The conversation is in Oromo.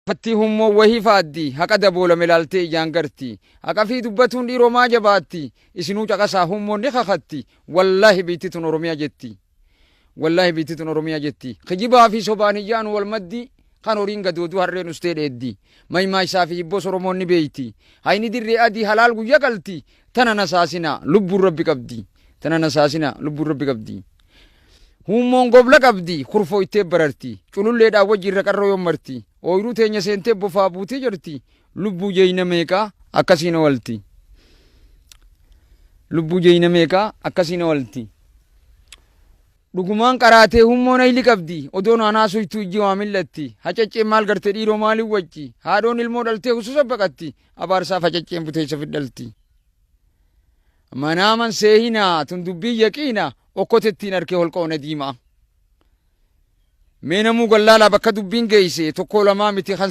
Fattii hummoo wahii faaddi haqa daboolame laaltee ijaan garti. Haqa fi dubbatuun dhiiroo maa jabaatti? Isinuu caqasaa, hummoon ni kakatti. Wallaahi biitti tun Oromiyaa jetti. Wallaahi biitti tun Oromiyaa jetti. Kijibaa fi sobaan hiyyaanu wal maddi, kan horiin gadooduu harreen ustee dheeddi. Maymaa isaa fi hibboos Oromoon ni beeyti. Hayni dirree adii halaal guyya qalti. Tana nasaasina lubbuun Rabbi qabdi. Tana nasaasina lubbuun Rabbi qabdi. Huummoon gobla qabdi, kurfooytee bararti. Cululleedhaan wajji irra qarroo yoom marti. Ooyruu teenya seentee bofaa buutee jirti. Lubbuu jeeyna meeqaa akkasiin oolti. Lubbuu jeeyna meeqaa akkasiin oolti. Dhugumaan qaraatee hummoon hayli qabdi. Odoon aanaa suytuu ijji waa mil'atti. Hacacceen maal garte dhiiroo maaliin wacci. Haadhoon ilmoo dhaltee hususa baqatti. Abaarsaaf hacacceen buteessa fidhalti. Manaaman seehinaa tun dubbiin yaqiina okkotettiin arkee holqa ona diimaa. Mee namuu gallaalaa bakka dubbiin geeyse tokkoo lamaa miti kan